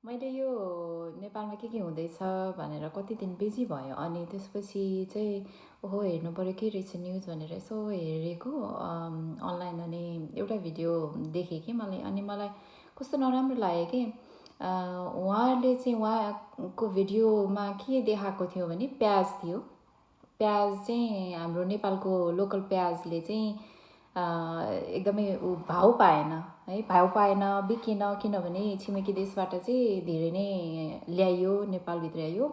मैले यो नेपालमा के हुँदैछ भनेर कति दिन बिजी भयो अनि त्यसपछि चाहिँ ओहो हेर्नु पऱ्यो के रहेछ न्युज भनेर यसो हेरेको अनलाइन अनि एउटा भिडियो देखेँ कि मलाई कस्तो नराम्रो लाग्यो कि उहाँहरूले चाहिँ उहाँको भिडियोमा के देखाएको थियो भने प्याज थियो। प्याज चाहिँ हाम्रो नेपालको लोकल प्याजले चाहिँ एकदमै भाउ पाएन है, भाउ पाएन, बिकेन, किनभने छिमेकी देशबाट चाहिँ धेरै नै ल्याइयो, नेपालभित्र ल्याइयो।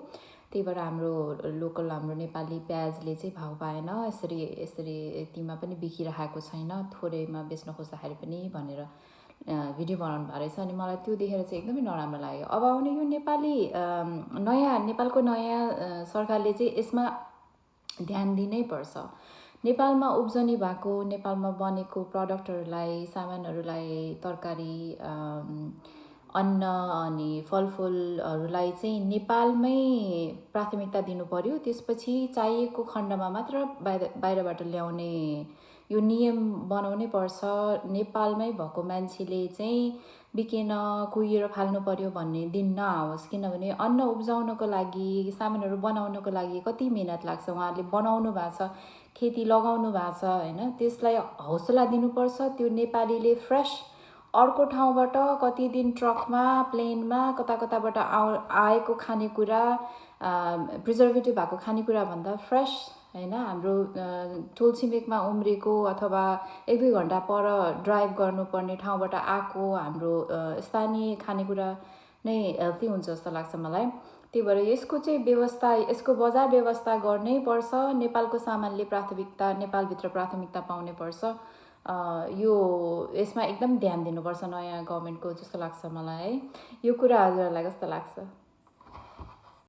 त्यही भएर हाम्रो लोकल हाम्रो नेपाली प्याजले चाहिँ भाउ पाएन, यसरी यसरी यतिमा पनि बिकिरहेको छैन, थोरैमा बेच्न खोज्दाखेरि पनि भनेर भिडियो बनाउनु भएको रहेछ। अनि मलाई त्यो देखेर चाहिँ एकदमै नराम्रो लाग्यो। अब आउने यो नेपालको नयाँ सरकारले चाहिँ यसमा ध्यान दिनै पर्छ। नेपालमा उब्जनी भएको, नेपालमा बनेको प्रडक्टहरूलाई, सामानहरूलाई, तरकारी, अन्न अनि फलफुलहरूलाई चाहिँ नेपालमै प्राथमिकता दिनु पर्यो। त्यसपछि चाहिएको खण्डमा मात्र बाहिरबाट ल्याउने यो नियम बनाउनै पर्छ। नेपालमै भएको मान्छेले चाहिँ बिकेन, कुहिएर फाल्नु पर्यो भन्ने दिन नआओस्। किनभने अन्न उब्जाउनको लागि, सामानहरू बनाउनको लागि कति मेहनत लाग्छ, उहाँहरूले बनाउनु भएको छ, खेती लगाउनु भएको छ होइन। त्यसलाई हौसला दिनुपर्छ। त्यो नेपालीले फ्रेस अर्को ठाउँबाट कति दिन ट्रकमा, प्लेनमा, कता कताबाट आएको खानेकुरा, प्रिजर्भेटिभ भएको खानेकुरा भन्दा फ्रेस होइन, हाम्रो टोलछिमेकमा उम्रेको अथवा 1-2 घन्टा पर ड्राइभ गर्नुपर्ने ठाउँबाट आएको हाम्रो स्थानीय खानेकुरा नै हेल्थी हुन्छ जस्तो लाग्छ मलाई। त्यही भएर यसको चाहिँ व्यवस्था, यसको बजार व्यवस्था गर्नै पर्छ। नेपालको सामानले प्राथमिकता, नेपालभित्र प्राथमिकता पाउनै पर्छ। यो यसमा एकदम ध्यान दिनुपर्छ नयाँ गभर्मेन्टको जस्तो लाग्छ मलाई है। यो कुरा हजुरहरूलाई कस्तो लाग्छ?